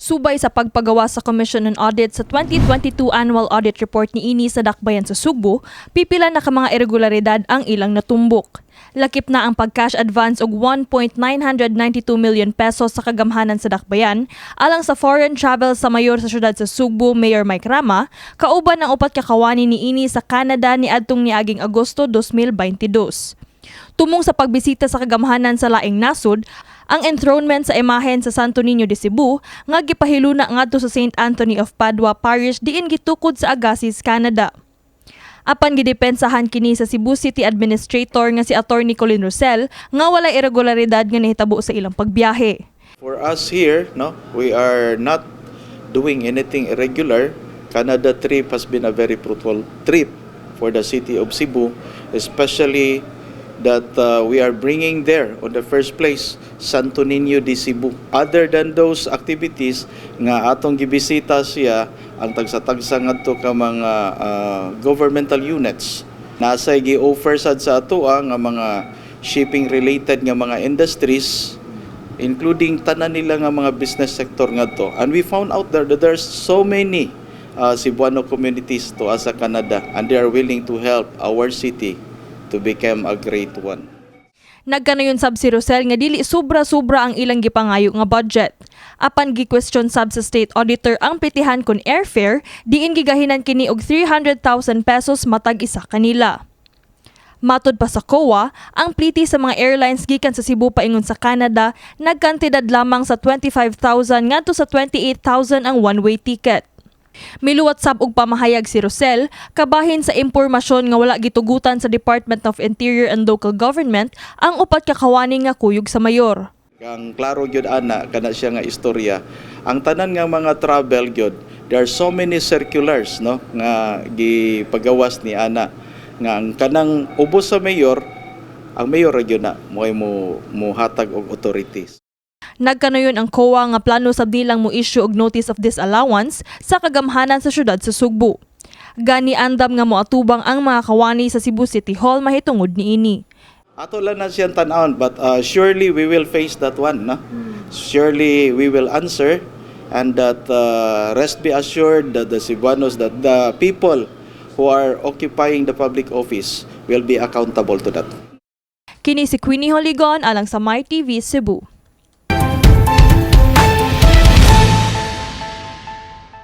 Subay sa pagpagawa sa Commission on Audit sa 2022 Annual Audit Report niini sa Dakbayan sa Sugbo, pipila na ka mga irregularidad ang ilang natumbok. Lakip na ang pag-cash advance og 1.992 million pesos sa kagamhanan sa Dakbayan alang sa foreign travel sa mayor sa syudad sa Sugbo, Mayor Mike Rama, kauban ang upat ka kawani niini sa Canada niadtong niaging Agosto 2022. Tumong sa pagbisita sa kagamhanan sa laing nasod, ang enthronement sa imahen sa Santo Niño de Cebu nga gipahiluna ngadto sa St. Anthony of Padua Parish diin gitukod sa Agassiz, Canada. Apan gidepensahan kini sa Cebu City Administrator nga si Attorney Colin Rosell nga walay irregularidad nga nahitabo sa ilang pagbiyahe. For us here, no, we are not doing anything irregular. Canada trip has been a very fruitful trip for the city of Cebu, especially that we are bringing there on the first place Santo Niño de Cebu. Other than those activities nga atong gibisita siya ang tagsa-tagsa ngadto ka mga governmental units. Nasa gi-offer sad sa atoa nga mga shipping related nga mga industries, including tanan nila nga mga business sector ngadto. And we found out there that there's so many Cebuano communities to sa Canada and they are willing to help our city to become a great one. Nagkanayon sab si Rosell nga dili sobra-sobra ang ilang gipangayo nga budget. Apan gi-question sab sa state auditor ang plitihan kon airfare diin gigahinan kini og 300,000 pesos matag isa kanila. Matod pa sa COA, ang pliti sa mga airlines gikan sa Cebu paingon sa Canada nagkantidad lamang sa 25,000 ngadto sa 28,000 ang one-way ticket. Miluwat sab og pamahayag si Rosell kabahin sa impormasyon nga wala gitugutan sa Department of Interior and Local Government ang upat ka kawani nga kuyog sa mayor. Ang klaro gyud ana kana siya nga istorya. Ang tanan nga mga travel gyud, there are so many circulars, no, nga gipagawas ni ana nga ang kanang ubos sa mayor, ang mayor ra gyud na mo muhatag og authorities. Nagkanayon ang COA nga plano sab nilang mo-issue og notice of disallowance sa kagamhanan sa syudad sa Sugbo. Gani andam nga moatubang ang mga kawani sa Cebu City Hall mahitungod niini. Ato lang na siyang tan-awon, but surely we will face that one, no? Surely we will answer and that rest be assured that the Cebuanos, that the people who are occupying the public office will be accountable to that. Kini si Queenie Holigon alang sa My TV Cebu.